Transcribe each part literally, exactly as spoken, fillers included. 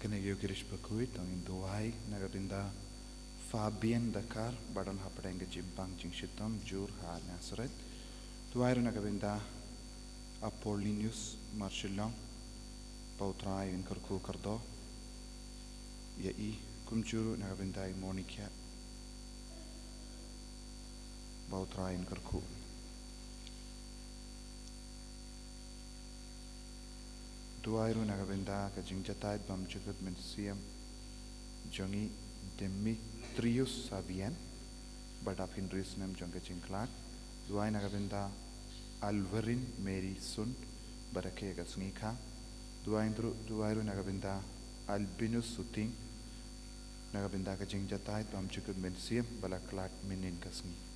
Kane ka Eucharist bakhuid, to ngin duwai na ka bynta Fabian Dakar, ba don hapdeng ka jingpang jingshitom jur ha Nazareth. Duwai ruh na ka bynta Apollinus Marshallong, ba U Trai un kyrkhu kyrdoh ïa i, kumjuh ruh na ka bynta i Monica, ba U Trai un kyrkhu. Duwai ruh na ka bynta ka jingjatai bymjukut mynsiem jong i Demetrius Savian, ba dap hynriew snem jong ka jingkhlad. Duwai na ka bynta Alverin Mary Sun, ba da khe ka sngi kha. Duwai ruh, duwai ruh na ka bynta Albinus Suting, na ka bynta ka jingjatai bymjukut mynsiem ba la khlad mynhynnin ka sngi.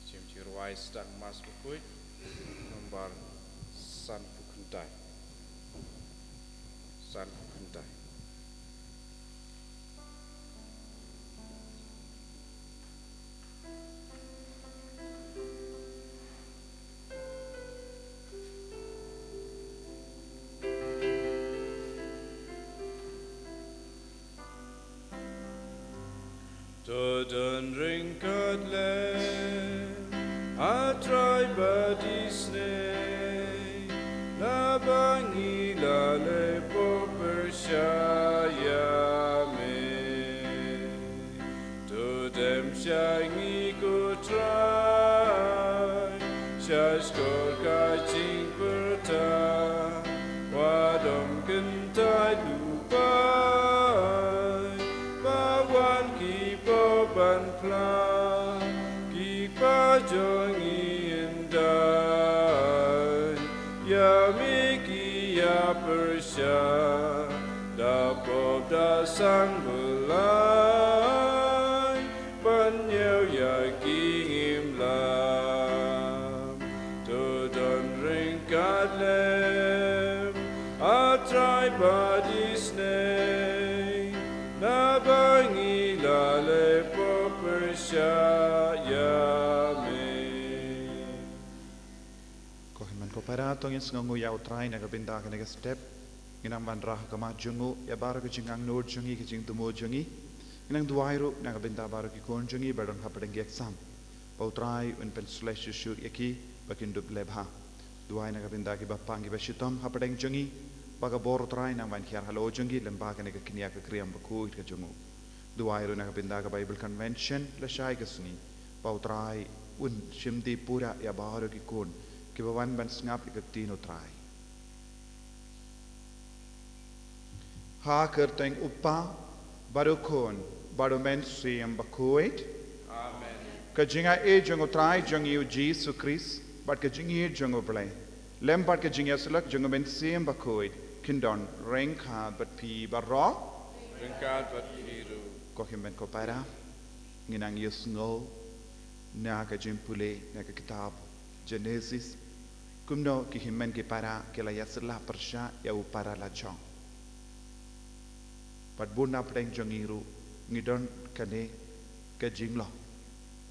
Jingim jingruwai sdang Mass bakhuid, nombar sanphew khyndai. Sanphew khyndai. To don ryngkat lem, A Trai bad isynei, naba ngi la leh pop pyrshah ïa me. To dem sha ngi ko Trai, sha shkor ka jingpyrta, wat ym kyntait lypa, ba wan ki pop ban phla, ki kpa jong ngi hyndai, ïa me ki ïa pyrshah, da pop da sang byllait, ban ñiew ïa ki ngim lam. To don ryngkat lem, A Trai bad isynei, naba ngi la leh pop pyrshah ïa me. Ko hynmen ko para, to ngin sngewnguh ïa U Trai na ka bynta kane ka step. Ngin nang wanrah ha khmat jong u ïa baroh ka jingangnud jong ngi, ka jingthmu jong ngi. Ngin nang duwai ruh na ka bynta baroh ki khun jong ngi ba don hapdeng ki exam, ba U Trai un pynshlei shuh shuh ïa ki ba kin dup leh bha. Duwai na ka bynta ki bapang ki bashitom hapdeng jong ngi, ba ka bor U Trai nang wan hiar halor jong ki lyngba kane ka kñia ka kriam bakhuid ka jong u. Duwai ruh na ka bynta ka Bible Convention lashai ka sngi, ba U Trai un shim die pura ïa baroh ki khun kiba wan ban sngap ïa ka ktien U Trai. Ha ka kyrteng U Kpa, bad U Khun, bad U Mynsiem Bakhuid. Amen. Ka jingaiei jong U Trai jong ngi U Jisu Khrist bad ka jingïeit jong U Blei, lem bad ka jingïasyllok jong U Mynsiem Bakhuid, kin don ryngkat bad phi baroh. Ryngkat bad phi ruh. Ko hynmen ko para, ngin nang ïohsngew na ka jingpule na ka kitab Genesis, kumno ki hynmen ki para ki la ïasylla pyrshah ïa u para lajong. Bad bun na pdeng jong ngi ruh ngi don kane ka jinglong.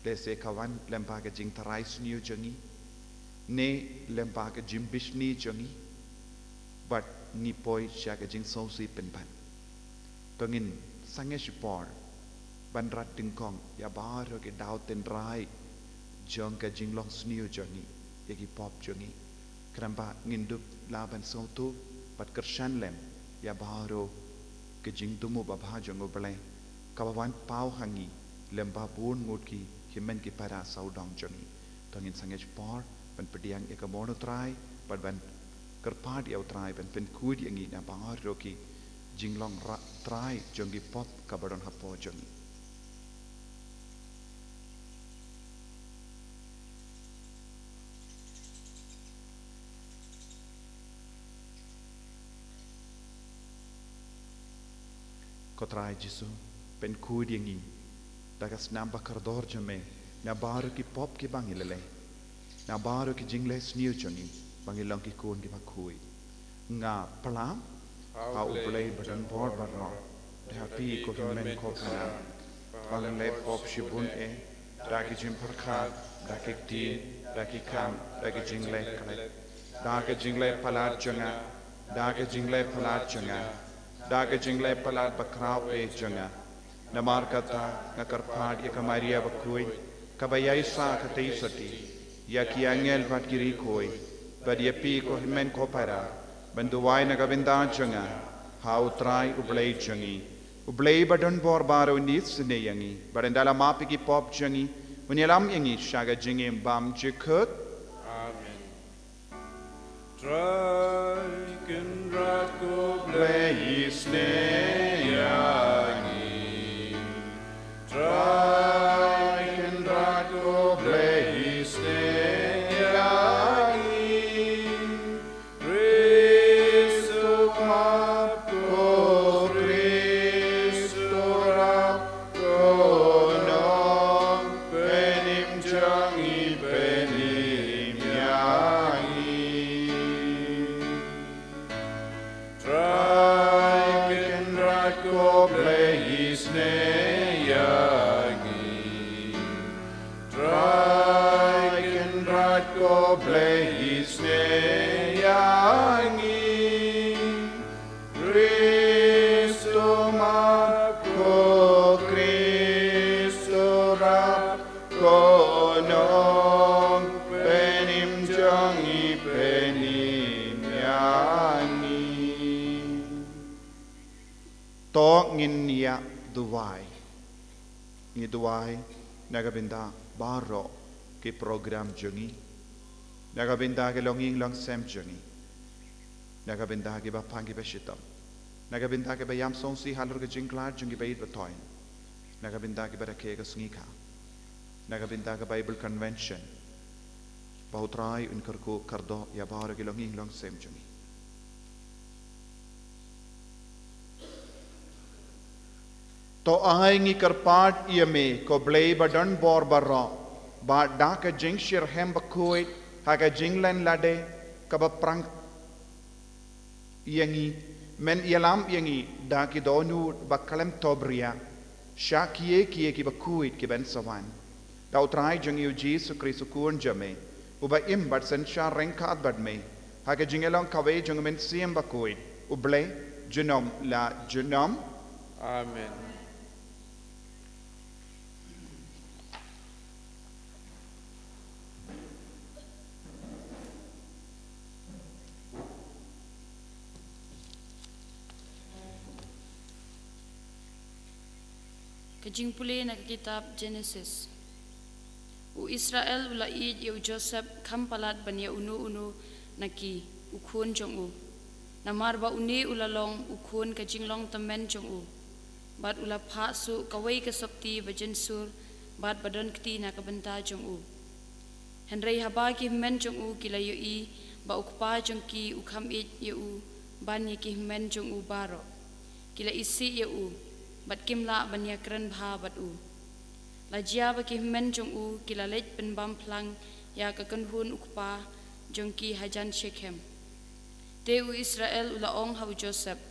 Lehse ka wan lyngba ka jingtharai sniew jong ngi, ne lyngba ka jingbishni jong ngi, bad ngi poi sha ka jingsngewsih pynban. To ngin sangeh shipor ban rat dyngkong ïa baroh ki daw tynrai jong ka jinglong sniew jong ngi ïa ki pop jong ngi. Khnang ba ngin dup lah ban sngewthuh bad kyrshan lem ïa baroh ka jingthmu babha jong U Blei, kaba wan paw ha ngi lyngba bun ngut ki hynmen ki para sawdong jong ngi. To ngin sangeh shipor ban pdiang ïa ka mon U Trai, bad ban kyrpad ïa U Trai ban pynkhuid ïa ngi na baroh ki jinglong ra-, trai jong ki pop kaba don hapoh jong ngi. Ko Trai Jisu, pynkhuid ïa ngi da ka snam ba kordor jong me na baroh ki pop kiba ngi la leh, na baroh ki jingleh sniew jong ngi, ba ngin long ki khun kiba khuid. Nga pyrshang ha U Blei badonbor baroh, da ha phi ko hynmen ko para, ba nga la leh pop shibun eh, da ki jingpyrkhat, da ki ktien, da ki kam, da ki jingleh klet, da ki jingleh palat jong nga, da ki jingleh palat jong nga, da ki jingleh palat bakhraw eh jong nga. Namar kata nga kyrpad ïa ka Maria bakhuid, kaba ïaisah katei sati, ïa ki angel bad ki riewkhuid, bad ïa phi ko hynmen ko para, ban duwai na ka bynta jong nga ha U Trai U Blei jong ngi. U Blei badonbor baroh un isynei ïa ngi, bad un da la map ïa ki pop jong ngi, un ïalam ïa ngi sha ka jingim bymjukut. Amen. Trai Kynrad ko Blei isynei ïa ngi. Trai Kynrad ko Blei isynei ïa ngi. Khrist u map, ko Khrist u rap, ko Nong, pynim jong ngi, pynim ïa ngi. Trai Kynrad ko Blei isynei ïa ngi. Trai Kynrad ko Blei isynei ïa ngi. Khrist u map, ko Khrist u rap, ko Nong, pynim jong ngi, pynim ïa ngi. To ngin ïa duwai. Ngi duwai na ka bynta baroh ki program jong ngi, na ka bynta ki longïing longsem jong ngi, na ka bynta kiba pang kiba shitom, na ka bynta kiba ïam sngewsih halor ka jingkhlad jong kiba ïeit ba thoiñ, na ka bynta kiba rakhe ka sngi kha, na ka bynta ka Bible Convention, ba U Trai un kyrkhu kyrdoh ïa baroh ki longïing longsem jong ngi. To ai ngi kyrpad ïa me, ko Blei badonbor baroh, ba da ka jingshitrhem bakhuid ha ka jinglen lade kaba pyrshang ïa ngi, men ïalam ïa ngi da ki dohnud ba khlem tobria sha kiei kiei kiba khuid kiban sa wan. Da U Trai jong ngi U Jisu Khrist U Khun jong me, uba im bad synshar ryngkat bad me ha ka jingïalong kawei jong U Mynsiem Bakhuid, U Blei junom la junom. Amen. Ka jingpule na ka kitab Genesis. U Israel u la ïeit ïa u Joseph kham palat ban ïa uno uno na ki, u khun jong u, namar ba une u la long u khun ka jinglong tymmen jong u. Bad u la phah shuh kawei ka sopti ba jynsur bad ba don kti na ka bynta jong u. Hynrei haba ki hynmen jong u ki la ïohi ba u kpa jong ki u kham ïeit ïa u ban ïa ki hynmen jong u baroh, ki la isih ïa u, bad kim lah ban ïakren bha bad u. La jia ba ki hynmen jong u ki la leit pynbam phlang ïa ka kynhun u kpa jong ki hajan Shekhem. Te u Israel u la ong ha u Joseph,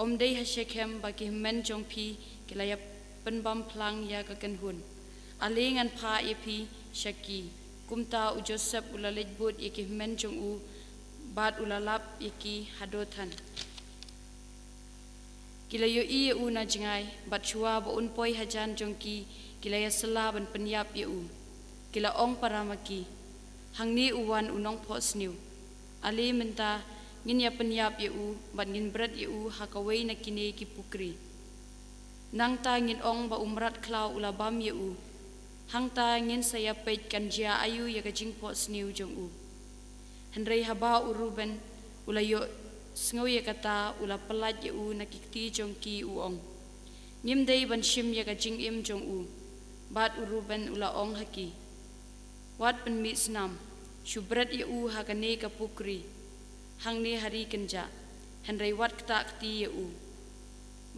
Ym dei ha Shekhem ba ki hynmen jong phi ki la ïa pynbam phlang ïa ka kynhun. Ale ngan phah ïa phi sha ki. Kumta u Joseph u la leit bud ïa ki hynmen jong u, bad u la lap ïa ki ha Dothan. Ki la ïohi ïa u na jngai, bad shuwa ba un poi hajan jong ki, ki la ïasylla ban pynïap ïa u. Ki la ong para ma ki, Hangne u wan u nongphohsniew. Ale mynta ngin ïa pynïap ïa u, bad ngin bret ïa u ha kawei na kine ki pukri. Nangta ngin ong ba u mrad khlaw u la bam ïa u. Hangta ngin sa ïa peit kan jia aïu ïa ka jingphohsniew jong u. Hynrei haba u Reuben u la ïohsngew ïa kata, u la pyllait ïa u na ki kti jong ki, u ong, Ngim dei ban shim ïa ka jingim jong u. Bad u Reuben u la ong ha ki, Wat pynmih snam, shu bret ïa u ha kane ka pukri, hangne ha ri kynjah, hynrei wat ktah kti ïa u.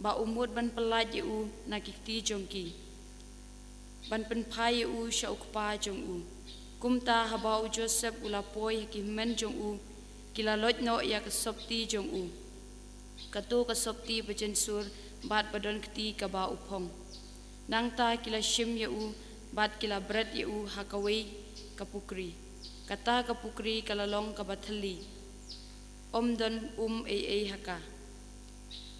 ba u mut ban pyllait ïa u na ki kti jong ki, ban pynphai ïa u sha u kpa jong u. Kumta haba u Joseph u la poi ha ki hynmen jong u, ki la loit noh ïa ka sopti jong u, kato ka sopti ba jynsur bad ba don kti kaba u phong. Nangta ki la shim ïa u bad ki la bret ïa u ha kawei ka pukri. Kata ka pukri ka la long kaba thylli, ym don um ei ei ha ka.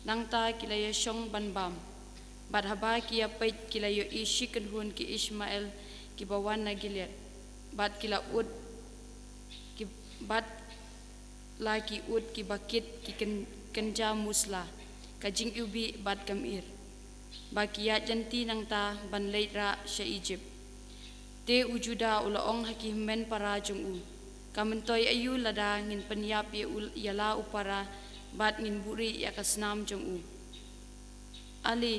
Nangta ki la ïashong ban bam. Bad haba ki ïapeit ki la ïohi shi kynhun ki Ishmael kiba wan na Gilead. Bad ki la ud, ki, bad la ki ud kiba kit ki kyn-, kynja musla, ka jingiwbih bad ka mir, ba ki ïaid lynti nangta ban leit rah sha Ijipt. Te u Judah u la ong ha ki hynmen para jong u, ka myntoi aïu lada ngin pynïap ïa u, ïa la u para, bad ngin buhrieh ïa ka snam jong u? Ale,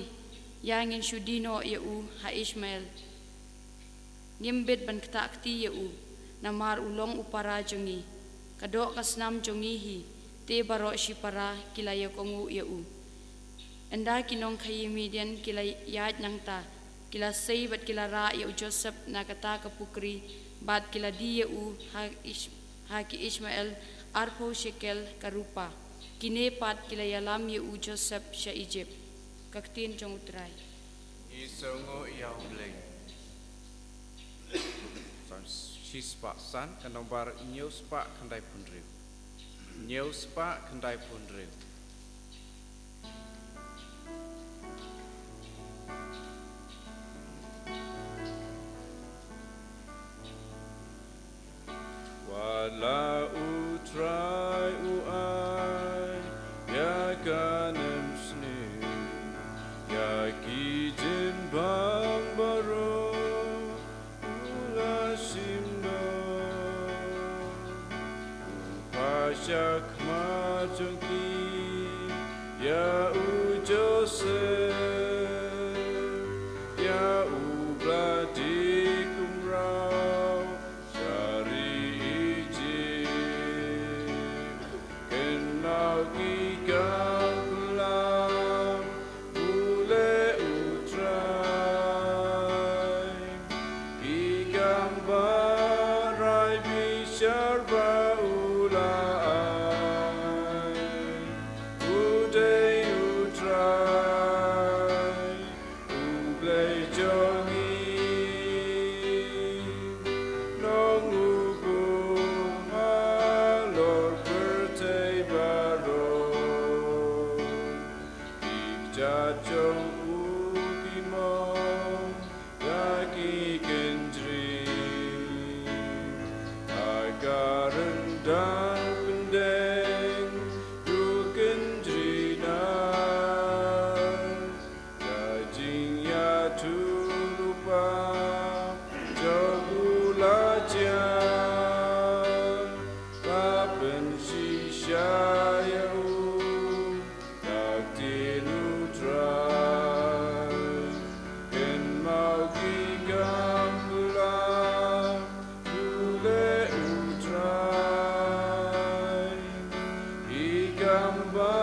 ïa ngin shu die noh ïa u ha Ishmael. Ngim bit ban ktah kti ïa u, namar u long u para jong ngi. Ka doh ka snam jong ngi hi. Te baroh shi para ki la ïakohnguh ïa u. Ynda ki nongkhaïi Midian ki la ïaid nangta, ki la sei bad ki la rah ïa u Joseph na kata ka pukri, bad ki la die ïa u ha Ish-, ha ki Ishmael arphew shekel ka rupa. Kine pat ki la ïalam ïa u Joseph sha Ijipt. Ka ktien jong U Trai. Ngi sngewnguh ïa U Blei. Shispah san, ka nombar hynñiew spah khyndai phew hynriew. Hynñiew spah khyndai phew hynriew. Wat la U Trai u ai ïa ka nemsniew ïa ki jingbam baroh, u la shim noh u phah sha khmat jong ki ïa u Joseph, ïa u ba la die kum mraw sha ri Ijipt. Kynmaw ki kam pynlong, pule U Trai. Ki kam ba rai bishar ba u la ai. U dei U Trai, U Blei jong ngi. Nonghukum halor pyrthei baroh. Ki kjat jong u ki mong ïa ki kynjri ha ka ryndang pyndeng, u kynjri na ka jingïathuhlypa jong u la jia, la pynshisha ïa u da ka ktien U Trai. Kynmaw ki kam pynlong, pule U Trai. Ki kam ba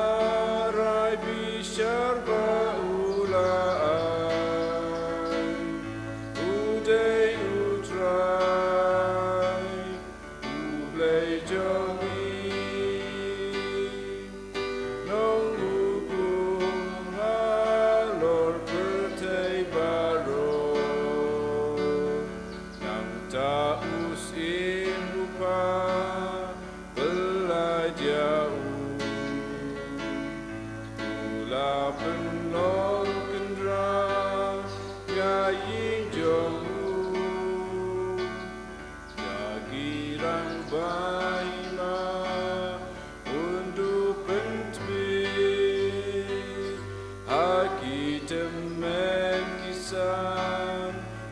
rai bishar ba u la ai. U dei U Trai, U Blei jong ngi. Nonghukum halor pyrthei baroh. Nangta u syiem uba pyllait ïa u, u la pynlong kynrad ïa ïing jong u. Ïa ki rangbah hima un duh pyntbit, ha ki tymmen ki san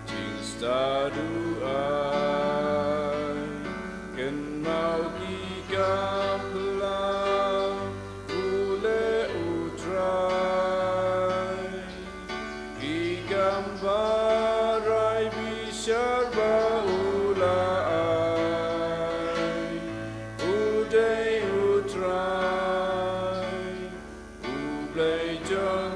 jingstad u ai. Kynmaw ki kam pynlong, pule U Trai. Ki kam ba rai bishar ba u la ai. U dei U Trai, U Blei jong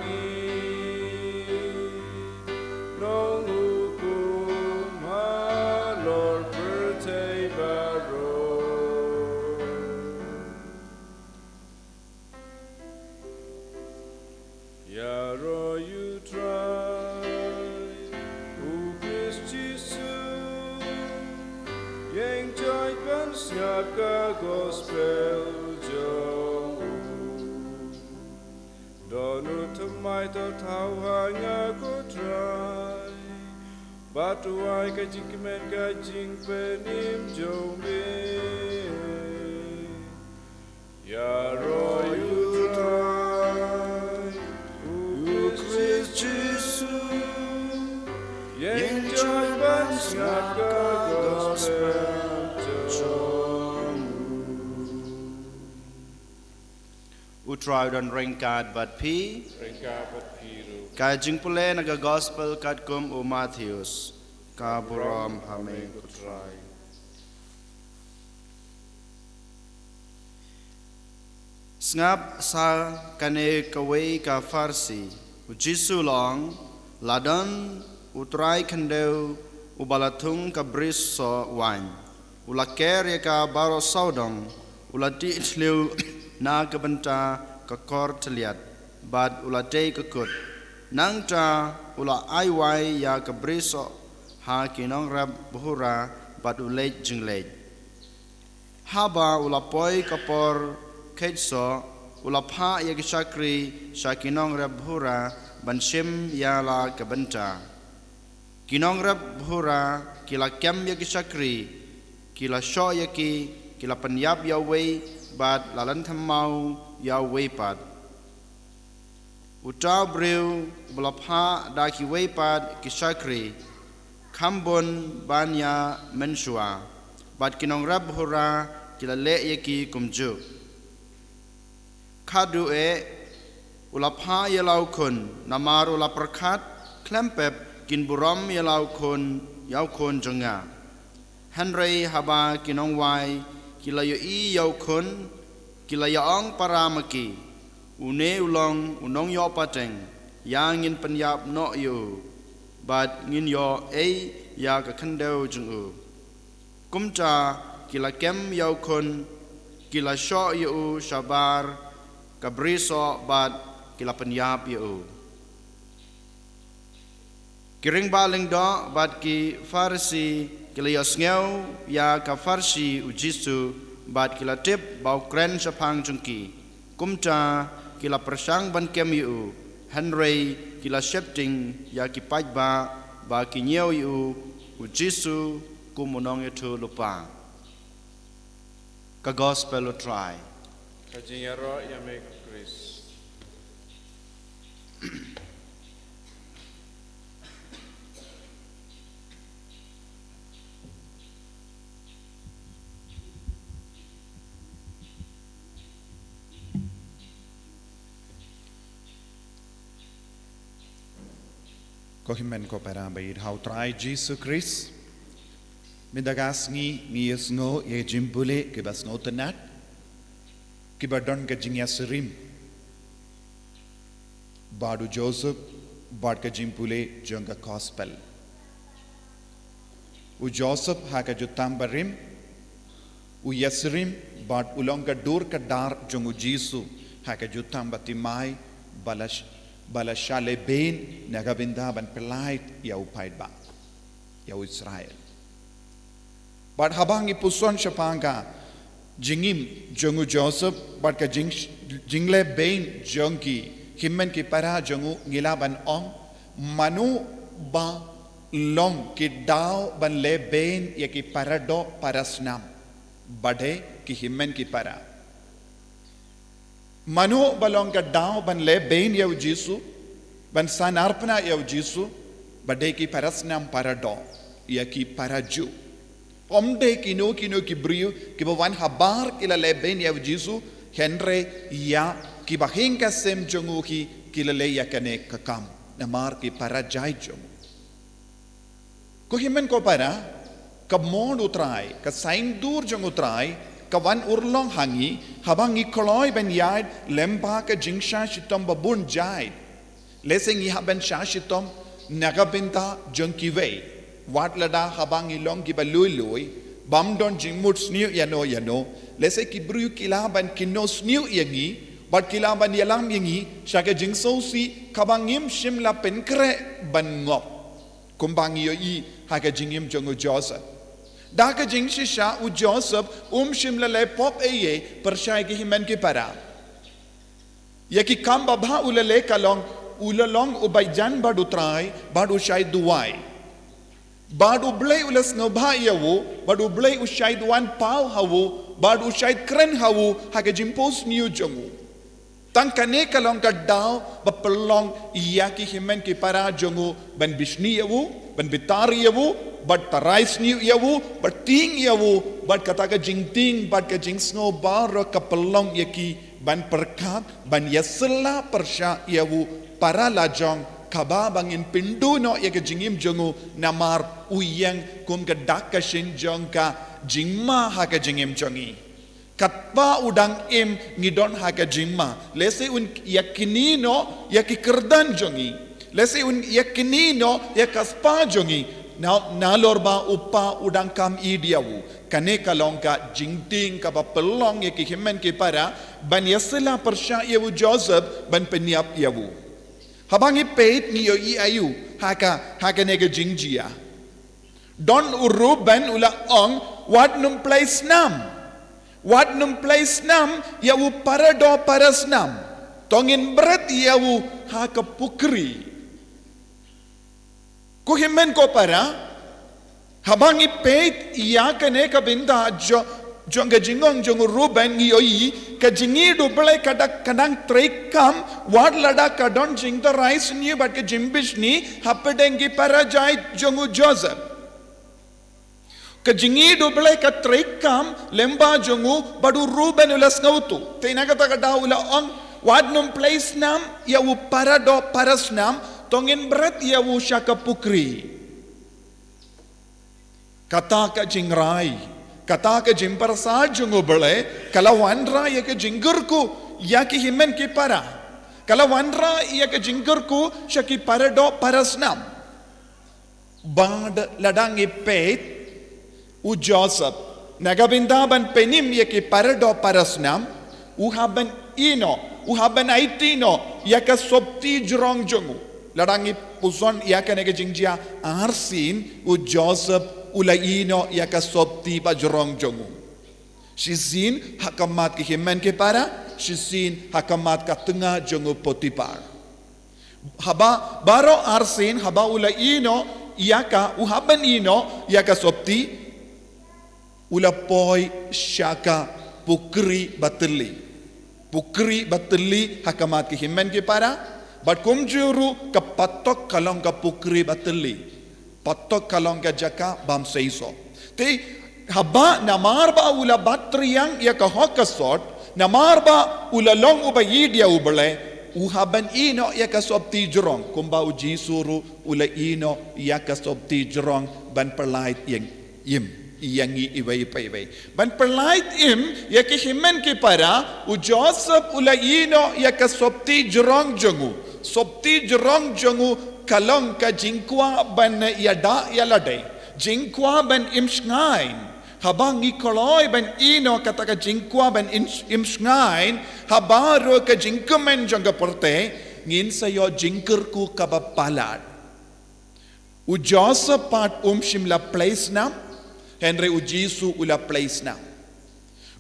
Enjoy ban sngap ka gospel jong u. Don u thymmai to thaw ha nga ko Trai. Bad u ai ka jingkmen ka jingpynim jong me. Ïaroh ïa u Trai, u Khrist Jisu, ïeng joi ban sngap ka gospel jong u. U Trai u don ryngkat bad phi. Ryngkat bad phi ruh. Ka jingpule na ka gospel katkum u Mathaios. Ka burom ha me ko Trai. Sngap sa kane kawei ka pharsi, u Jisu u ong, la don u trai khyndew uba la thung ka bri soh waiñ, u la ker ïa ka baroh sawdong, u la tih thliew na ka bynta ka kor thylliat, bad u la tei ka kut. Nangta u la ai wai ïa ka bri soh ha ki nongrep bhura bad u leit jingleit. Haba u la poi ka por kheit soh, u la phah ïa ki shakri sha ki nongrep bhura ban shim ïa la ka bynta. Ki nongrep bhura ki la kem ïa ki shakri, ki la shoh ïa ki, ki la pynïap ïa uwei bad la lynthem maw ïa uwei pat. Uta u briew ba la phah da kiwei pat ki shakri, kham bun ban ïa mynshuwa, bad ki nongrep bhura ki la leh ïa ki kumjuh. Khadduh eh, u la phah ïa la u khun, namar u la pyrkhat, khlem pep kin burom ïa la u khun, ïa u khun jong nga. Hynrei haba ki nongwai ki la ïohi ïa u khun, ki la ïa ong para ma ki, une u long u nongïoh pateng, ïa ngin pynïap noh ïa u, bad ngin ïoh ei ïa ka khyndew jong u. Kumta ki la kem ïa u khun, ki la shoh ïa u shabar ka bri soh bad ki la pynïap ïa u. Ki rangbah lyngdoh bad ki Pharisi ki la ïohsngew ïa ka pharsi u Jisu bad ki la tip ba u kren shaphang jong ki. Kumta ki la pyrshang ban kem ïa u, hynrei ki la sheptieng ïa ki paidbah ba ki ñiew ïa u, u Jisu kum u nongïathuhlypa. Ka gospel u Trai. Ka jingïaroh ïa me ko Khrist. Ko hynmen ko para ba ïeit ha u Trai Jisu Khrist. Mynta ka sngi ngi ïohsngew ïa ki jingpule kiba sngewtynnat, kiba don ka jingïasyriem bad u Joseph, bad ka jingpule jong ka gospel. U Joseph ha ka jutang barim u ïasyriem bad u long ka dur ka dar jong u Jisu ha ka jutang bathymmai ba la sh-, ba la shah lehbeiñ na ka bynta ban pyllait ïa u paidbah, ïa u Israel. Bad haba ngi puson shaphang ka jingim jong u Joseph bad ka jing-, jinglehbeiñ jong ki hynmen ki para jong u, ngi lah ban ong, mano ba long ki daw ban lehbeiñ ïa ki para doh para snam, ba dei ki hynmen ki para. Mano ba long ka daw ban lehbeiñ ïa u Jisu, ban san arpna ïa u Jisu, ba dei ki para snam para doh, ïa ki para Jiw. Ym dei kino kino ki briew kiba wan habar ki la lehbeiñ ïa u Jisu, hynrei ïa kiba ha ka sem jong u ki, ki la leh ïa kane ka kam, namar ki para jait jong u. Ko hynmen ko para, ka mon u Trai, ka saiñdur jong u Trai, ka wan urlong ha ngi, haba ngi kloi ban ïaid lem bad ka jingshah shitom ba bun jait. Lehse ngi hap ban shah shitom na ka bynta jong kiwei. Wat lada haba ngi long kiba lui lui, bym don jingmut sniew ïano ïano, lehse ki briew ki lah ban kynnoh sniew ïa ngi, bad ki lah ban ïalam ïa ngi sha ka jingsngewsih kaba ngim shym la pynkhreh ban ngop. Kumba ngi ïohi ha ka jingim jong u Joseph. Da ka jingshisha u Joseph um shym la leh pop ei ei pyrshah ïa ki hynmen ki para. Ïa ki kam babha u la leh ka long, u la long uba ïajan bad u Trai, bad u shait duwai. Bad U Blei u la sngewbha ïa u, bad U Blei u shait wan paw ha u, bad u shait kren ha u, ha ka jingpynsniew jong u. Tang kane ka long ka daw ba pynlong ïa ki hynmen ki para jong u ban bishni ïa u, ban bitar ïa u, bad tarai sniew ïa u, bad tieng ïa u, bad kata ka jingtieng, bad ka jingsngew baroh ka pynlong ïa ki ban pyrkhat, ban ïasylla pyrshah ïa u para lajong, kaba ba ngin pynduh noh ïa ka jingim jong u namar u ïeng kum ka dak ka shin jong ka jingma ha ka jingim jong ngi. Katba u dang im ngi don ha ka jingma. Lehse un ïa kynnoh ïa ki kyrdan jong ngi. Lehse un ïa kynnoh ïa ka spah jong ngi. Na, nalor ba u pa u dang kam ïeit ïa u. Kane ka long ka jingtieng kaba pynlong ïa ki hynmen ki para ban ïasylla pyrshah ïa u Joseph ban pynïap ïa u. Haba ngi peit ngi ïohi aïu ha ka, ha kane ka jingjia. Don u Reuben u la ong, wat nym plie snam. Wat nym plie snam ïa u para doh para snam. To ngin bret ïa u ha ka pukri. Ko hynmen ko para, haba ngi peit ïa kane ka bynta jong, jong ka jingong jong u Reuben ngi ïohi ka jingïeit U Blei ka dang, ka dang treikam wat lada ka don jingtarai sniew bad ka jingbishni hapdeng ki para jait jong u Joseph. Ka jingïeit U Blei ka treikam lyngba jong u bad u Reuben u la sngewthuh. Te na kata ka daw u la ong, wat nym plie snam ïa u para doh para snam, to ngin bret ïa u sha ka pukri. Kata ka jingrai, kata ka jingpyrshah jong U Blei ka la wanrah ïa ka jingkyrkhu ïa ki hynmen ki para. Ka la wanrah ïa ka jingkyrkhu sha ki para doh para snam. Bad lada ngi peit u Joseph na ka bynta ban pynim ïa ki para doh para snam, u hap ban ïehnoh, u hap ban aiti noh ïa ka sopti jrong jong u. Lada ngi pyrshang ïa kane ka jingjia arsien, u Joseph u la ïehnoh ïa ka sopti ba jrong jong u. Shisien ha khmat ki hynmen ki para, shisien ha khmat ka tnga jong u Potiphar. Haba baroh arsien haba u la ïehnoh ïa ka, u hap ban ïehnoh ïa ka sopti, u la poi sha ka pukri ba tylli. Pukri ba tylli ha khmat ki hynmen ki para, bad kumjuh ruh ka patok ka long ka pukri ba tylli. Patok ka long ka jaka bym seisoh. Te haba namar ba u la bat triang ïa ka hok ka sot, namar ba u la long uba ïeit ïa U Blei, u hap ban ïehnoh ïa ka sopti jrong, kumba u Jisu ruh u la ïehnoh ïa ka sopti jrong ban pyllait ïa ngi, ïa ngi iwei pa iwei. Ban pyllait im ïa ki hynmen ki para, u Joseph u la ïehnoh ïa ka sopti jrong jong u. Sopti jrong jong u ka long ka jingkwah ban ïada ïa lade. Jingkwah ban im shngaiñ. Haba ngi kloi ban ïehnoh kata ka jingkwah ban im, im shngaiñ, ha baroh ka jingkmen jong ka pyrthei, ngin sa ïoh jingkyrkhu kaba palat. U Joseph pat um shym la plie snam, hynrei u Jisu u la plie snam.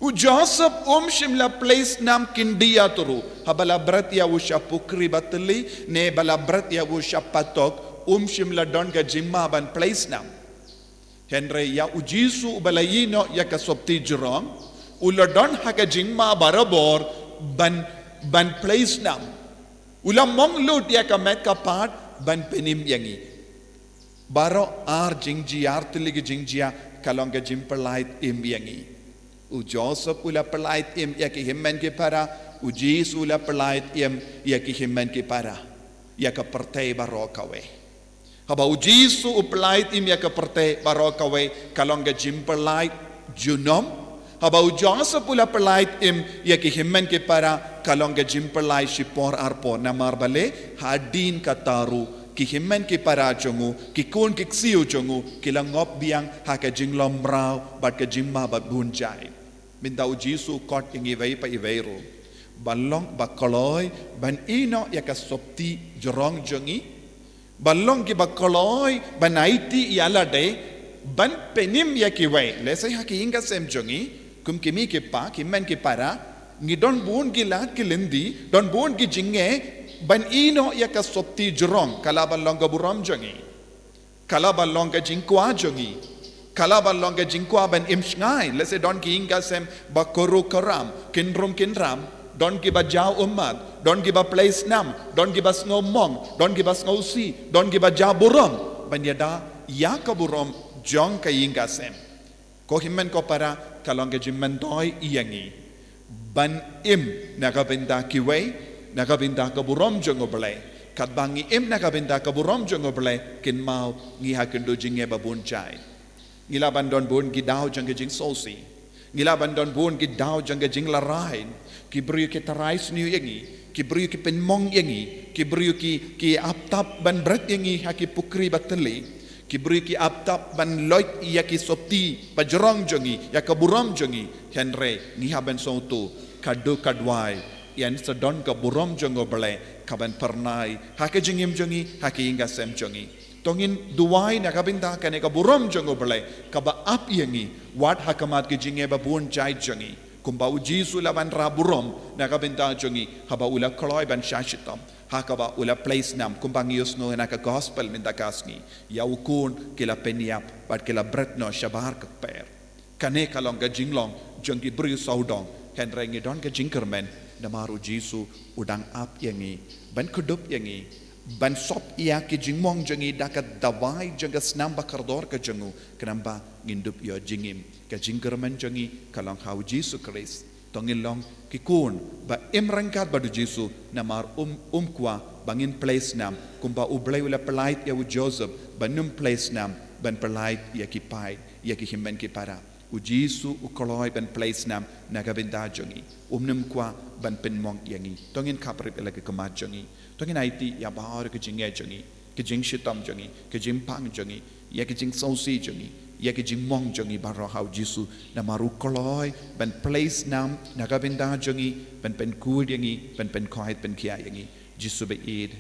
U Joseph um shym la plie snam khyndiat ruh, haba la bret ïa u sha pukri ba tylli, ne ba la bret ïa u sha patok, um shym la don ka jingma ban plie snam. Hynrei ïa u Jisu uba la ïehnoh ïa ka sopti jrong, u la don ha ka jingma barabor ban, ban plie snam. U la mong lut ïa ka met ka phad ban pynim ïa ngi. Baroh ar jingjia, ar tylli ki jingjia, ka long ka jingpyllait im ïa ngi. U Joseph u la pyllait im ïa ki hynmen ki para, u Jisu u la pyllait im ïa ki hynmen ki para, ïa ka pyrthei baroh kawei. Haba u Jisu u pyllait im ïa ka pyrthei baroh kawei, ka long ka jingpyllait junom. Haba u Joseph u la pyllait im ïa ki hynmen ki para, ka long ka jingpyllait shipor arpor, namar balei, hadien kata ruh ki hynmen ki para jong u, ki khun ki ksiew jong u, ki la ngop biang ha ka jinglong mraw bad ka jingma bad bun jait. Mynta u Jisu u khot ïa ngi iwei pa iwei ruh ban long ba kloi ban ïehnoh ïa ka sopti jrong jong ngi, ban long kiba kloi ban aiti ïa lade, Ban pynim ïa kiwei, lehse ha ki ïing ki sem jong ngi, kum ki mei ki pa, ki hynmen ki para, ngi don bun ki lad ki lynti, don bun ki jingeh, ban ïehnoh ïa ka sopti jrong, ka lah ban long ka burom jong ngi. Ka lah ban long ka jingkwah jong ngi. Ka lah ban long ka jingkwah ban im shngaiñ, lehse don ki ïing ki sem ba kyrkhu kyram, kynrum kynram, don ki ba jaw ummat, don ki ba plie snam, don ki ba sngew mong, don ki ba sngew sih, don ki ba jaw burom, ban ïada ïa ka burom jong ka ïing ki sem. Ko hynmen ko para, ka long ka jingmyntoi ïa ngi ban im na ka bynta kiwei, na ka bynta ka burom jong U Blei. Katba ngi im na ka bynta ka burom jong U Blei, kynmaw ngi ha kyndu jingeh ba bun jait. Ngi lah ban don bun ki daw jong ka jingsngewsih. Ngi lah ban don bun ki daw jong ka jinglarai. Ki briew ki tharai sniew ïa ngi, ki briew ki pynmong ïa ngi, ki briew ki, ki ap tap ban bret ïa ngi ha ki pukri ba tylli, ki briew ki ap tap ban loit ïa ki sopti ba jrong jong ngi, ïa ka burom jong ngi. Hynrei ngi hap ban sngewthuh, ka dei ka duwai, ïa ngi sa don ka burom jong U Blei ka ban phyrnai ha ka jingim jong ngi, ha ka ïing ki sem jong ngi. To ngin duwai na ka bynta kane ka burom jong U Blei kaba ap ïa ngi, wat ha khmat ki jingeh ba bun jait jong ngi. Kumba U Jisu u la wanrah burom na ka bynta jong ngi haba u la kloi ban shah shitom, ha kaba u la plie snam, kumba ngi ïohsngew na ka gospel mynta ka sngi, ïa U Khun ki la pynïap bad ki la bret noh shabar ka kper. Kane ka long ka jinglong jong ki briew sawdong, hynrei ngi don ka jingkyrmen namar U Jisu u dang ap ïa ngi, ban kdup ïa ngi, ban sop ïa ki jingmong jong ngi da ka dawai jong ka snam ba kordor ka jong u, khnang ba ngin dup ïoh jingim. Ka jingkyrmen jong ngi ka long ha U Jisu Khrist. To ngin long ki khun ba im ryngkat bad U Jisu, namar um, um kwah ba ngin plie snam, kumba U Blei u la pyllait ïa u Joseph ban ym plie snam, ban pyllait ïa ki paid, ïa ki hynmen ki para. U Jisu u kloi ban plie snam na ka bynta jong ngi. Um nym kwah ban pynmong ïa ngi. To ngin khaphrip ïa la ki khmat jong ngi. To ngin aiti ïa baroh ki jingeh jong ngi, ki jingshitom jong ngi, ki jingpang jong ngi, ïa ki jingsngewsih jong ngi, ïa ki jingmong jong ngi baroh ha U Jisu, namar u kloi ban plie snam na ka bynta jong ngi, ban pynkhuid ïa ngi, ban pynkhuid pynkhiah ïa ngi. Jisu ba ïeit,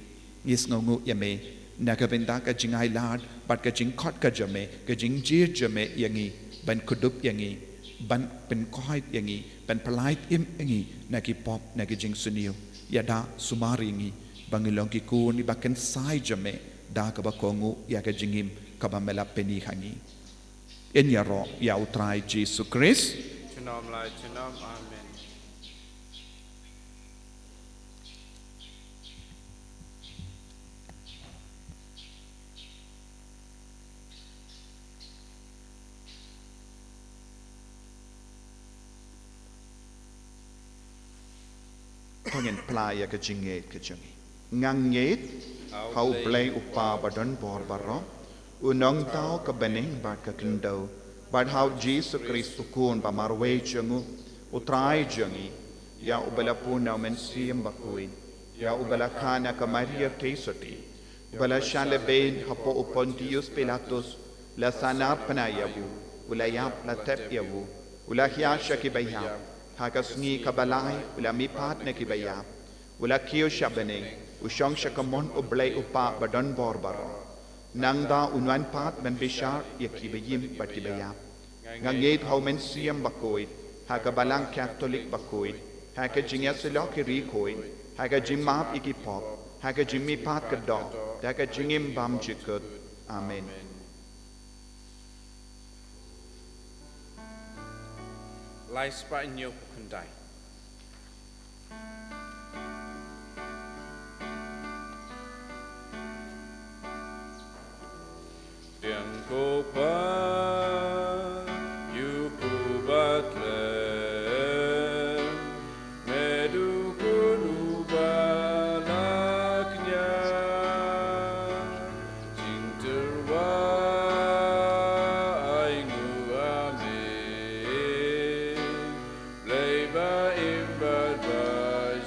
ngi sngewnguh ïa me na ka bynta ka jingailad bad ka jingkhot ka jong me, ka jingjied jong me ïa ngi, ban kdup ïa ngi, ban pynkhuid ïa ngi, ban pyllait im ïa ngi na ki pop, na ki jingsniew. Ïada sumar ïa ngi ba ngin long ki khun kiba kynsai jong me da kaba kohnguh ïa ka jingim kaba me la pyni ha ngi. Ngin ïaroh ïa U Trai Jisu Khrist. Junom la junom. Amen. To ngin plie ïa ka jingngeit ka jong ngi. Nga ngeit ha U Blei U Kpa ba don bor baroh, U Nongthaw ka bneng bad ka khyndew, bad ha U Jisu Khrist U Khun ba marwei jong u, U Trai jong ngi, ïa uba la pun na U Mynsiem Bakhuid, ïa uba la kha na ka Maria Theisotti, uba la shah lehbeiñ hapoh u Pontius Pilatus, la sahnarphna ïa u, u la ïap, la thep ïa u, u la hiar sha kiba ïap, ha ka sngi kaba lai u la mihpat na kiba ïap, u la kiew sha bneng, u shong sha ka mon U Blei U Kpa ba don bor baroh. Nangta un wan pat ban bishar ïa kiba im bad kiba ïap. Nga ngeit ha U Mynsiem Bakhuid, ha ka Balang Katholik bakhuid, ha ka jingïasyllok ki riewkhuid, ha ka jingmap ïa ki pop, ha ka jingmihpat ka doh, ha ka jingim bymjukut. Amen. Lai spah hynñiew phew khyndai. Tiang ko pa, yu ku ba tlem, me du ku nu ba lak nya, jing tyrwa ai ngu a me. Blei ba im bad ba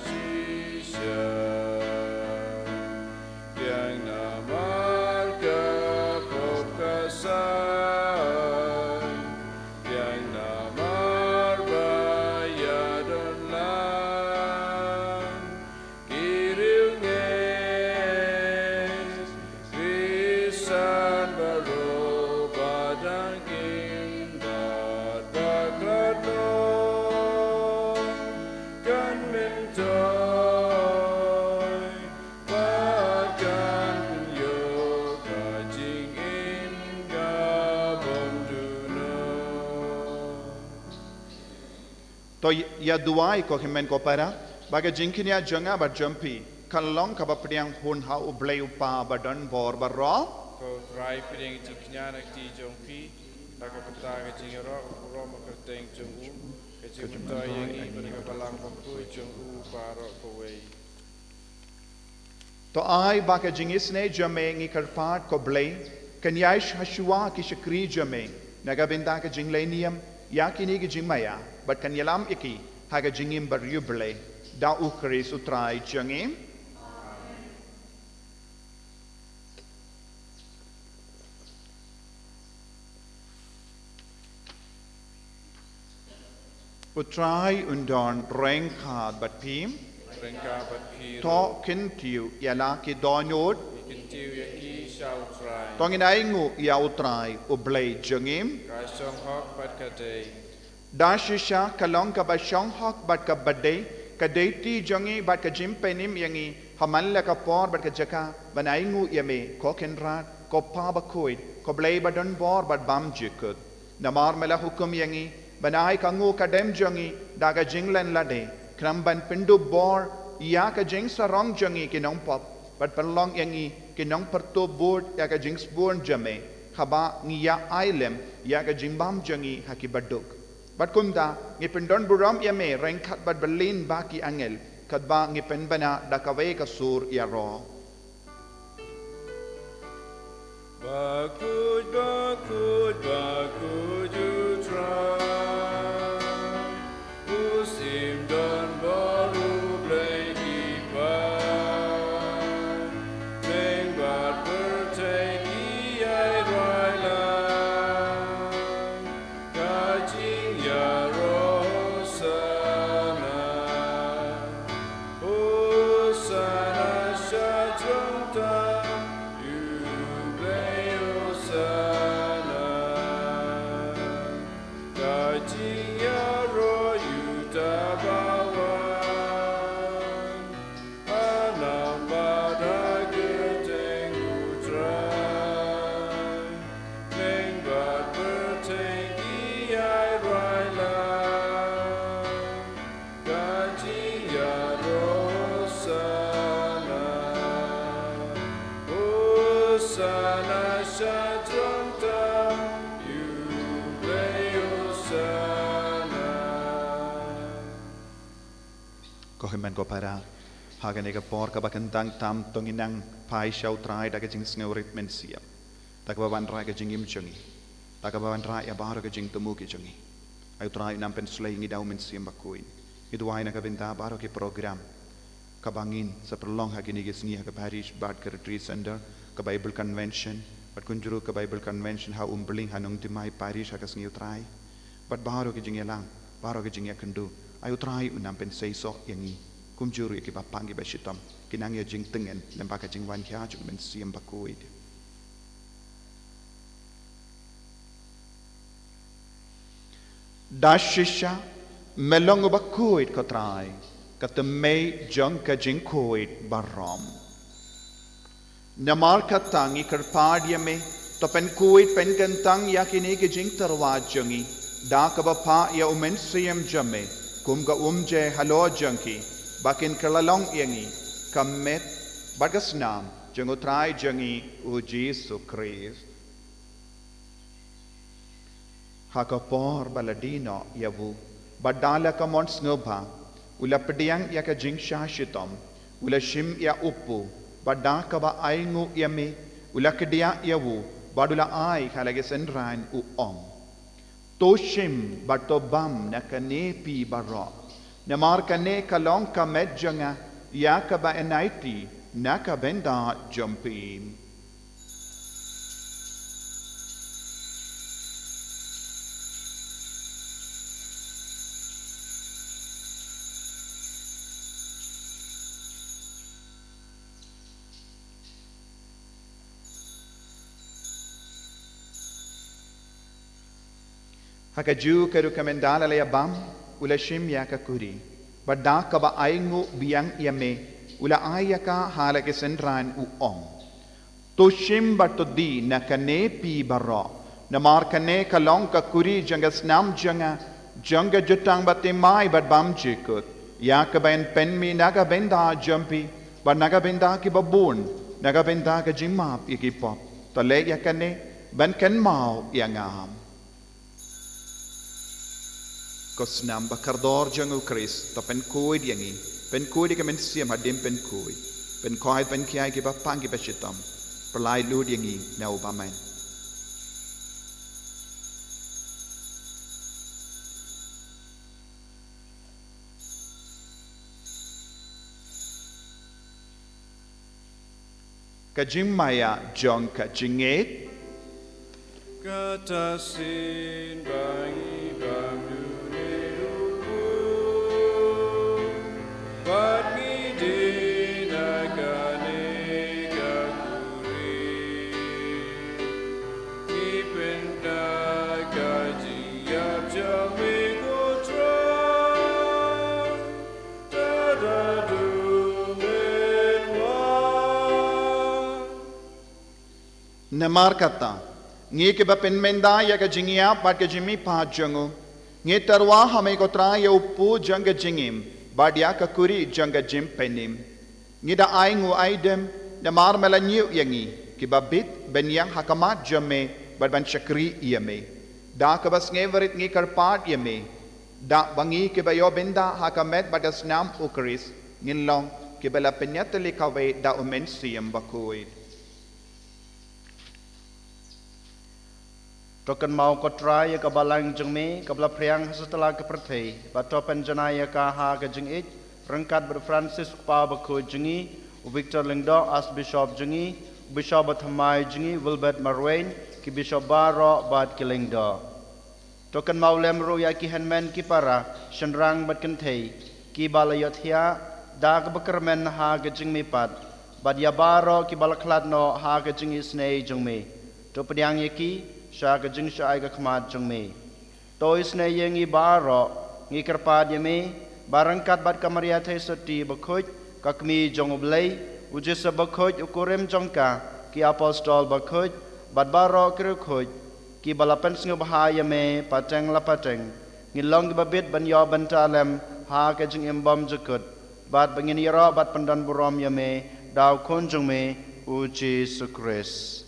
shisha. Tiang namar ka pop ka sa To ïa duwai ko hynmen ko para, ba ka jingkñia jong nga bad jong phi kan long kaba pdiang hun ha U Blei U Kpa ba don bor baroh. Ko Trai, pdiang jingkñia na kti jong phi da ka bynta ka jingïaroh burom ha ka kyrteng jong u, ka jingmyntoi ïa ngi bad ka Balang Bakhuid jong u baroh kawei. To ai ba ka jingisynei jong me, ngi kyrpad ko Blei, kan ïaid shuwa ki shakri jong me na ka bynta ka jinglehniam ïa kine ki jingmaïa, bad kan ïalam ïa ki ha ka jingim bariewblei, da U Khrist U Trai jong ngi. U Trai un don ryngkat bad phi. Ryngkat bad phi. To kyntiew ïa la ki dohnud. Kyntiew ïa ki sha U Trai. To ngin ainguh ïa U Trai U Blei jong ngi. Ka shong hok bad ka dei. Da shisha ka long kaba shong hok bad kaba dei, ka dei ti jong ngi bad ka jingpynim ïa ngi ha man la ka por bad ka jaka ban ainguh ïa me, ko Kynrad, ko Pa Bakhuid, ko Blei ba don bor bad bymjukut. Namar me la hukum ïa ngi ban ai ka nguh ka dem jong ngi da ka jinglen lade, khnang ban pyndup bor ïa ka jingsarong jong ngi ki nongpop, bad pynlong ïa ngi ki nongpyrtup bud ïa ka jingsbun jong me, haba ngi ïa ai lem ïa ka jingbam jong ngi ha ki baduk. Bad kumta ngi pyndonburom ïa me ryngkat bad ba lin bad ki angel, katba ngi pynbna da kawei ka sur ïaroh. Bakhuid, bakhuid, bakhuid U Trai, u sim don bor, u Blei ki paid, teng bad pyrthei ki ïai rai lang. Ka jingïaroh Hosana, Hosana sha jrong tam, U Blei Hosana. Ka jingïaroh ïa uta ba wan, ha nam bad ha ka kyrteng U Trai, teng bad pyrthei ki ïai rai lang. Ka jingïaroh Hosana, Hosana sha jrong tam, U Blei Hosana. Ko hynmen ko para, ha kane ka por kaba kyntang tam to ngin nang phai sha U Trai da ka jingsngewrit mynsiem, da kaba wanrah ka jingim jong ngi, da kaba wanrah ïa baroh ka jingthmu ki jong ngi. Ai U Trai un nang pynslei ïa ngi da U Mynsiem Bakhuid. Ngi duwai na ka bynta baroh ki program kaba ngin sa pynlong ha kine ki sngi ha ka parish bad ka retreat center, ka Bible convention, bad kumjuh ruh ka Bible convention ha Umling ha Nongthymmai parish ha ka sngi U Trai. Bad baroh ki jingïalang, baroh ki jingïakynduh, ai U Trai un nang pynseisoh ïa ngi, kumjuh ruh ïa kiba pang kiba shitom, kin nang ïa jingtngen lyngba ka jingwan khia jong U Mynsiem Bakhuid. Da shisha me long uba khuid ko Trai, ka tymmen jong ka jingkhuid baroh. Namar kata ngi kyrpad ïa me, to pynkhuid pynkyntang ïa kine ki jingtyrwa jong ngi da kaba phah ïa U Mynsiem jong me kum ka umjai halor jong ki, ba kin kylla long ïa ngi ka met bad ka snam jong U Trai jong ngi U Jisu Khrist. Ha ka por ba la die noh ïa u, bad da la ka mon sngewbha, u la pdiang ïa ka jingshah shitom, u la shim ïa u kpu, bad da kaba ainguh ïa me, u la kdiah ïa u, bad u la ai ha la ki synran, u ong: To shim bad to bam na kane phi baroh, namar kane ka long ka met jong nga ïa kaba ïaid na ka bynta jong phi. Ha kajuh ka rukom ynda la ïa bam, u la shim ïa ka kuri, bad da kaba ainguh biang ïa me, u la ai ïa ka ha la ki synran, u ong: To shim bad to die na kane phi baroh, namar kane ka long ka kuri jong ka snam jong nga, Jong ka jutang baptisma bad bymjukut, ïa kaba yn pynmih na ka bynta jong phi bad na ka bynta kiba bun, na ka bynta ka jingmap ïa ki pop. To leh ïa kane ban kynmaw ïa nga. Ko snam ba kordor jong U Khrist, to pynkhuid ïa ngi, pynkhuid ïa ka mynsiem hadien pynkhuid, pynkhoi pynkhia ïa kiba pang kiba shitom, pyllait lut ïa ngi na u bymman. Ka jingmaïa jong ka jingngeit. Kata shisien ba ngi bam dune u Blei, bad ngi die na kane ka khuri, ngi pynda ka jingïap jong me, ko Trai. Namar kata, ngi kiba pynmynda ïa ka jingïap bad ka jingmihpat jong u, ngi tyrwa ha me ko Trai ïa u pud jong ka jingim, bad ïa ka khuri jong ka jingpynim. Ngi da ai nguh ai dem, namar me la ñiew ïa ngi, kiba bit, ban ïeng ha khmat jong me, bad ban shakri ïa me. Da kaba sngewrit ngi kyrpad ïa me, da ba ngi kiba ïoh bynta ha ka met bad ka snam U Khrist, ngin long kiba la pynïatylli kawei da u Mynsiem Bakhuid. To kynmaw ko Trai ïa ka balang jong me, kaba la phriang ha satlak ka pyrthei, bad to pynjanai ïa ka ha ka jingïeit, ryngkat bad u Francis u Kpa Bakhuid jong ngi, u Victor Lyngdoh, Archbishop jong ngi, u Bishop bathymmai jong ngi, Wilbert Marwein, ki Bishop baroh bad ki Lyngdoh. To kynmaw lem ruh ïa ki hynmen ki para, shynrang bad kynthei, kiba la ïohthiah da kaba kyrmen ha ka jingmihpat, bad ïa baroh kiba la khlad noh ha ka jingisynei jong me. To pdiang ïa ki sha ka jingshai ka khmat jong me. To isynei ïa ngi baroh, ngi kyrpad ïa me, ba ryngkat bad ka Maria Theisotti Bakhuid, ka Kmie jong U Blei, u Joseph Bakhuid, u kurim jong ka, ki Apostol Bakhuid, bad baroh ki riewkhuid, kiba la pynsngewbha ïa me pateng la pateng, ngin long kiba bit ban ïoh bynta lem ha ka jingim bymjukut, bad ba ngin ïaroh bad pyndonburom ïa me da u Khun jong me, u Jisu Khrist.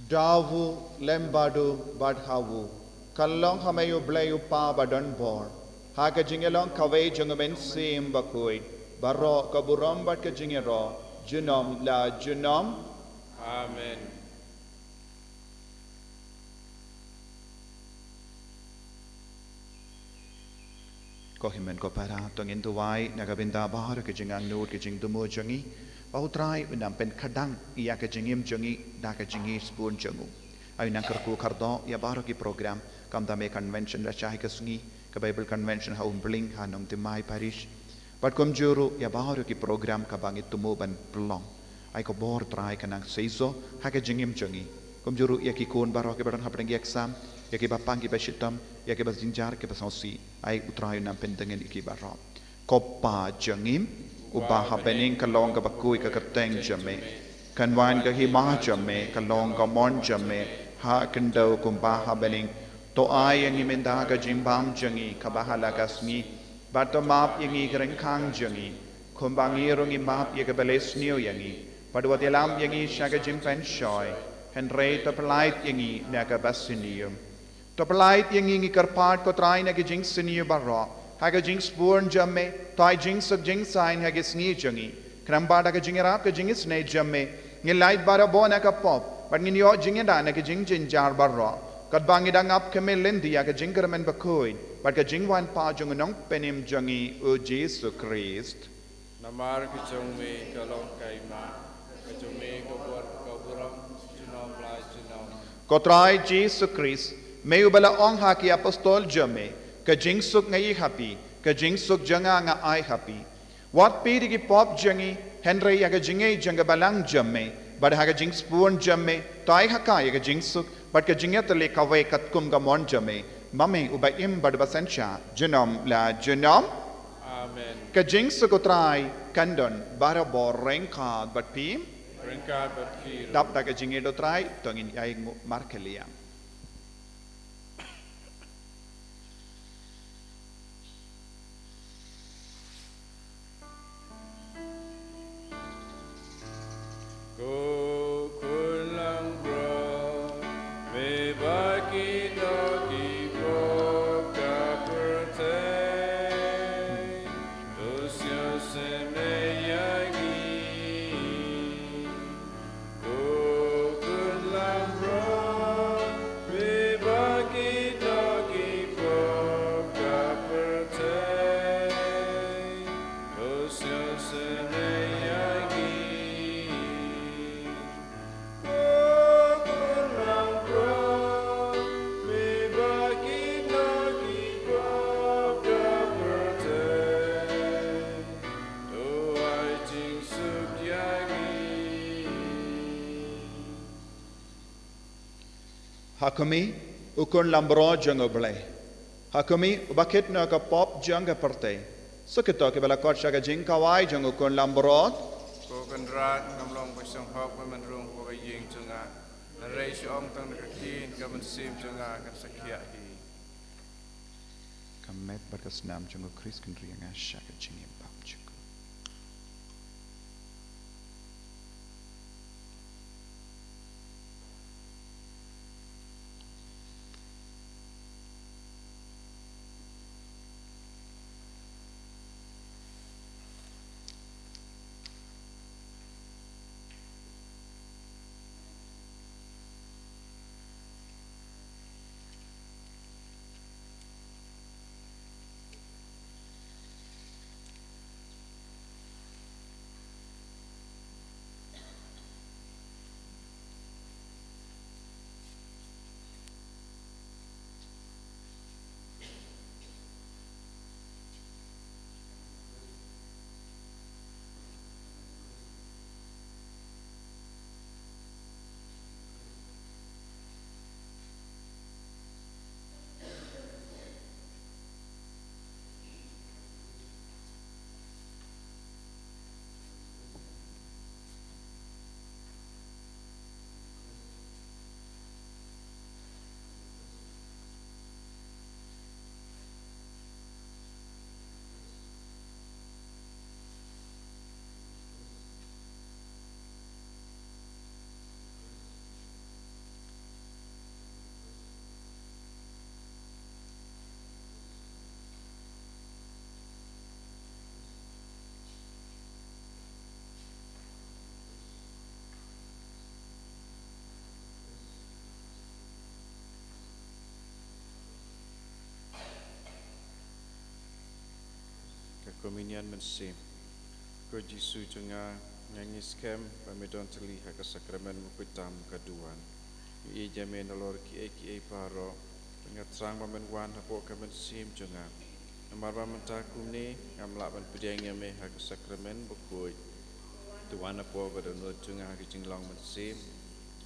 Da u, lem bad u, bad ha u, kan long ha me U Blei U Kpa badonbor, ha ka jingïalong kawei jong U Mynsiem Bakhuid, baroh ka burom bad ka jingïaroh, junom la junom. Amen. Ko hynmen ko para, to ngin duwai na ka bynta baroh ki jingangnud ki jingthmu jong ngi, ba U Trai un nang pynkhadang ïa ka jingim jong ngi da ka jingsbun jong u. Ai un nang kyrkhu kyrdoh ïa baroh ki program, kumta me convention la shai ka sngi, ka Bible convention ha Umbling, ha Nongthymmai Parish. Bad kumjuh ruh ïa baroh ki program kaba ngi thmu ban pynlong. Ai ko bor Trai kan nang seisoh ha ka jingim jong ngi. Kumjuh ruh ïa ki khun baroh kiba don hapdeng ki exam, ïa kiba pang kiba shitom, ïa kiba jynjar kiba sngewsih. Ai U Trai un nang pyndengin ïa ki baroh. Ko Pa jong ngi, uba ha bneng, ka long kaba khuid ka kyrteng jong me. Kan wan ka hima jong me, ka long ka mon jong me, ha khyndew kumba ha bneng. To ai ïa ngi mynta ka jingbam jong ngi kaba ha la ka sngi. Bad to map ïa ngi ki ryngkang jong ngi, kumba ngi ruh ngi map ïa kiba leh sniew ïa ngi. Bad wat ïalam ïa ngi sha ka jingpynshoi, hynrei to pyllait ïa ngi na kaba sniew. To pyllait ïa ngi, ngi kyrpad ko Trai, na ki jingsniew baroh, ha ka jingsbun jong me, to ai jingsuk jingsaiñ ha ki sngi jong ngi. Khnang ba da ka jingïarap ka jingisynei jong me, ngin lait barabor na ka pop, bad ngin ïoh jingïada na ki jingjynjar baroh. Katba ngi dang ap khmih lynti ïa ka jingkyrmen bakhuid bad ka jingwan pat jong u Nongpynim jong ngi, u Jisu Khrist. Namar ka jong me ka long ka hima, ka jong me ka bor, ka burom, junom la junom. Ko Trai Jisu Khrist, me uba la ong ha ki apostol jong me, ka jingsuk nga ai ha phi, ka jingsuk jong nga nga ai ha phi. Wat peit ïa ki pop jong ngi, hynrei ïa ka jingngeit jong ka balang jong me, bad ha ka jingsbun jong me, to ai ha ka ïa ka jingsuk bad ka jingïatylli kawei katkum ka mon jong me, ma me uba im bad uba synshar junom la junom. Amen. Ka jingsuk u Trai kan don barabor ryngkat bad phi. Ryngkat bad phi ruh. Dap da ka jingïeit u Trai, to ngin ïai nguh markylliang. Ko Khun langbrot, me ba ki dohnud ki pop ka pyrthei, to sngewsih me ïa ngi. Ko Khun langbrot, me ba ki dohnud ki pop ka pyrthei, to sngewsih me ïa ngi. Ko Khun langbrot, me ba ki dohnud ki pop ka pyrthei, to ai jingsuk ïa ngi. Ha kumne, u Khun langbrot jong U Blei. Ha kumne, uba kit noh ïa ka pop jong ka pyrthei. Suk ïa kito kiba la khot sha ka jingkhawai jong u Khun langbrot. Ko Kynrad, ngam long ba sngewhok ba men rung hapoh ka ïing jong nga. Hynrei shu ong tang da ka ktien, ka mynsiem jong nga kan sa khiah hi. Ka met bad ka snam jong u Khrist kan ri ïa nga sha ka jingim pap jong u. Ka Komunion Mynsiem. Ko Jisu jong nga, nga ngeit skhem ba me don tylli ha ka sakramen bakhuid tam ka duwan. Nga ïeit ïa me nalor kiei kiei baroh. Nga thrang ba men wan hapoh ka mynsiem jong nga. Namar ba mynta kumne ngam lah ban pdiang ïa me ha ka sakramen bakhuid. To wan hapoh ka dohnud jong nga ha ka jinglong mynsiem.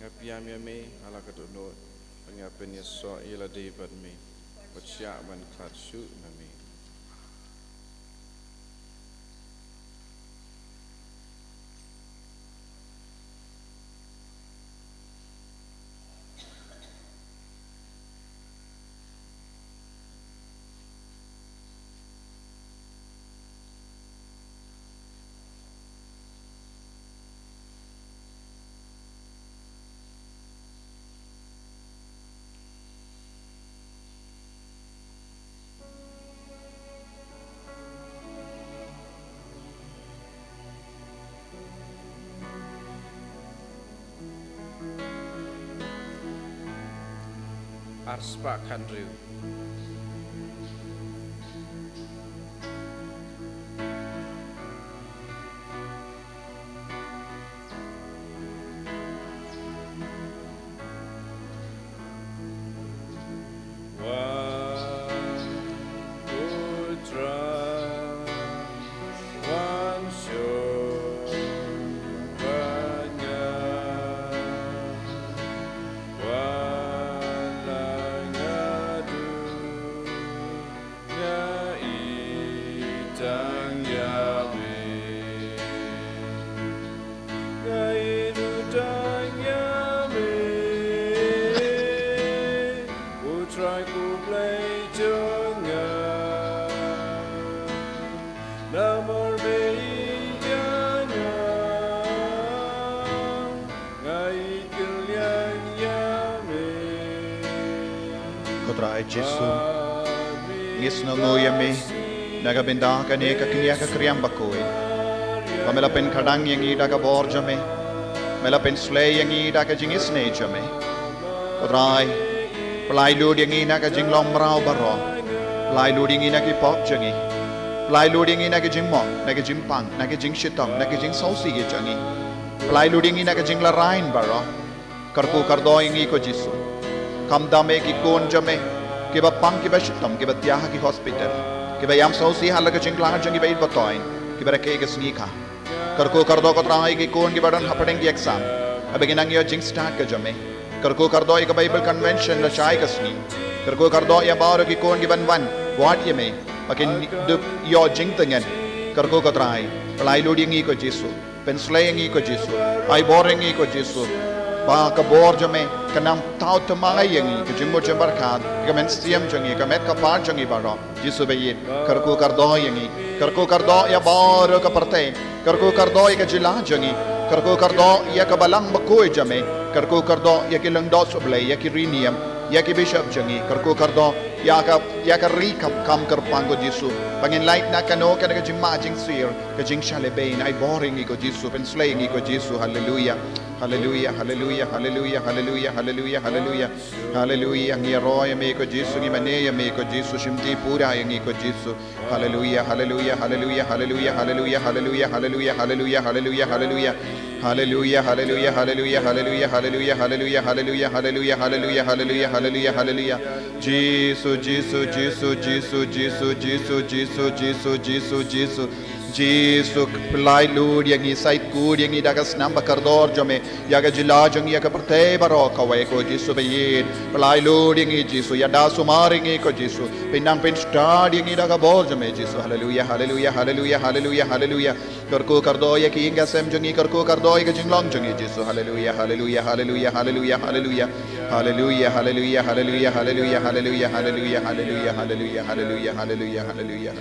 Nga pdiang ïa me ha la ka dohnud. Ba nga pynïasoh ïa lade bad me. Bad shah ban khlad shuh na me. Ar spah khathynriew. Wan, ko Trai, wan shuwa bad nga, wan la nga duh Trai Jisu, ngi sngewnguh ïa me na ka bynta kane ka kñia ka kriam bakhuid, ba me la pynkhadang ïa ngi da ka bor jong me, me la pynslei ïa ngi da ka jingisynei jong me. Ko Trai, pynlait lut ïa ngi na ka jinglong mraw baroh. Pynlait lut ïa ngi na ki pop jong ngi. Pynlait lut ïa ngi na ka jingmong, na ka jingpang, na ka jingshitom, na ka jingsngewsih jong ngi. Pynlait lut ïa ngi na ka jinglarai baroh. Kyrkhu kyrdoh ïa ngi ko Jisu. Kham tam eh ki khun jong me, kiba pang, kiba shitom, kiba thiah ha ki hospital, kiba ïam sngewsih ha la ka jingkhlaiñ jong ngi ba ïeit ba toiñ, kiba rakhe ka sngi kha. Kyrkhu kyrdoh ko Trai ïa ki khun kiba don hapdeng ki exam, haba ki nang ïoh jingstad ka jong me. Kyrkhu kyrdoh ïa ka Bible convention lashai ka sngi. Kyrkhu kyrdoh ïa baroh ki khun kiban wan wad ïa me, ba kin ïoh jingtngen. Kyrkhu ko Trai, pynlait lut ïa ngi ko Jisu. Pynslei ïa ngi ko Jisu. Ai bor ïa ngi ko Jisu. Ba ka bor jong me kan nang thaw thymmai ïa ngi, ka jingmut jingpyrkhat, ka mynsiem jong ngi, ka met ka phad jong ngi baroh. Jisu ba ïeit, kyrkhu kyrdoh ïa ngi. Kyrkhu kyrdoh ïa baroh ka pyrthei. Kyrkhu kyrdoh ïa ka jylla jong ngi. Kyrkhu kyrdoh ïa ka balang bakhuid jong me. Kyrkhu kyrdoh ïa ki lyngdoh sohblei, ïa ki riewniam, ïa ki bishop jong ngi. Kyrkhu kyrdoh ïa ka, ïa ka ri kham, kham kyrpang ko Jisu. Ba ngin lait na kano kano ka jingma jingsir, ka jingshah lehbeiñ. Ai bor ïa ngi ko Jisu, pynslei ïa ngi ko Jisu. Haleluia. Haleluia, haleluia, haleluia, haleluia, haleluia, haleluia. Haleluia, ngi ïaroh ïa me ko Jisu, ngi mane ïa me ko Jisu, shimti pura ïa ngi ko Jisu. Haleluia, haleluia, haleluia, haleluia, haleluia, haleluia, haleluia, haleluia, haleluia, haleluia. Haleluia, haleluia, haleluia, haleluia, haleluia, haleluia, haleluia, haleluia, haleluia, haleluia, haleluia, haleluia. Jisu, Jisu, Jisu, Jisu, Jisu, Jisu, Jisu, Jisu, Jisu. Jisu, pynlait lut ïa ngi, sait kut ïa ngi da ka snam ba kordor jong me ïa ka jylla jong ngi, ïa ka pyrthei baroh kawei ko Jisu ba ïeit. Pynlait lut ïa ngi Jisu, ïada sumar ïa ngi ko Jisu. Pynnang pynstad ïa ngi da ka bor jong me Jisu. Haleluia, haleluia, haleluia, haleluia, haleluia. Kyrkhu kyrdoh ïa ki ïing ki sem jong ngi, kyrkhu kyrdoh ïa ka jinglong jong ngi Jisu. Haleluia, haleluia, haleluia, haleluia, haleluia. Haleluia, haleluia, haleluia, haleluia, haleluia, haleluia, haleluia, haleluia, haleluia, haleluia, haleluia, haleluia.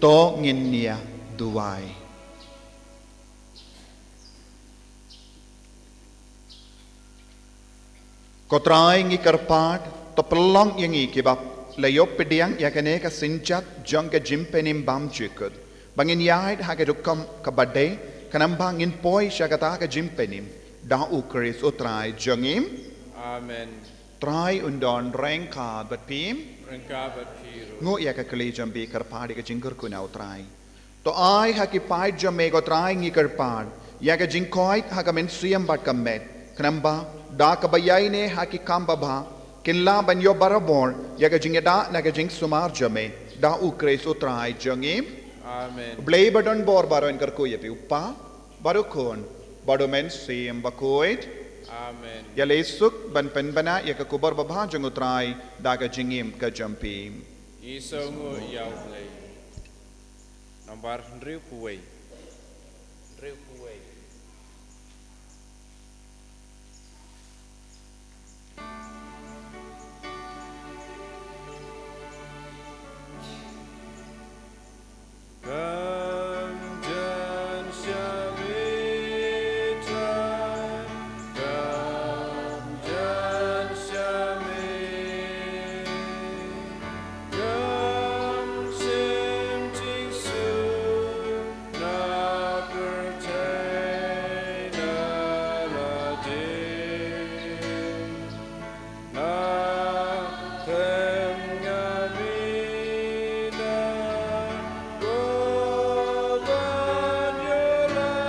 To ngin ïa duwai. Ko Trai ngi kyrpad, to pynlong ïa ngi kiba la ïoh pdiang ïa kane ka synjat jong ka jingpynim bymjukut, ba ngin ïaid ha ka rukom kaba dei, khnang ba ngin poi sha kata ka jingpynim da U Khrist U Trai jong ngi. Amen. Trai un don ryngkat bad phi. Ryngkat bad phi ruh. Nguh ïa ka kli jong phi, kyrpad ïa ka jingkyrkhu na U Trai. To ai ha ki paid jong me ko Trai ngi kyrpad ïa ka jingkoit ha ka mynsiem bad ka met, khnang ba da kaba ïaineh ha ki kam babha kin lah ban ïoh barabor ïa ka jingïada na ka jingsumar jong me da U Khrist U Trai jong ngi. Amen. Blei ba don bor baroh un kyrkhu ïa phi, U Kpa, bad U Khun, bad U Mynsiem Bakhuid. Amen. Ïaleh suk ban pynbna ïa ka khubor babha jong U Trai da ka jingim ka jong phi. Ngi sngewnguh ïa U Blei. Nambar hynriewphew wei. Hynriewphew wei. Come Jan Shami Trai, come Jan Shami, come Shim Jingsu, na pyrthei na la dei. Na them nga mih na ko ban ïoh lad.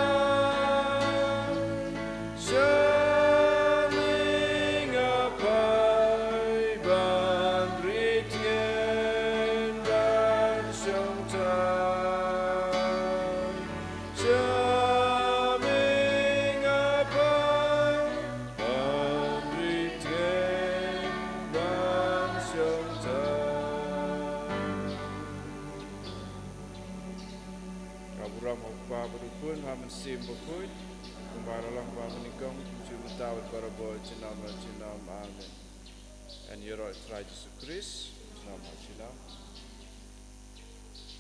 Shane nga phai ban rit ngin ban shong thait. Shane nga phai ban rit ngin ban shong thait. Ka burom ha U Kpa bad U Khun, ha U Mynsiem Bakhuid, kumba la long ba ha kane ka por, mynta bad barabor, junom la junom. Amen. Yn ïaroh ïa U Trai Jisu Khrist, junom la junom.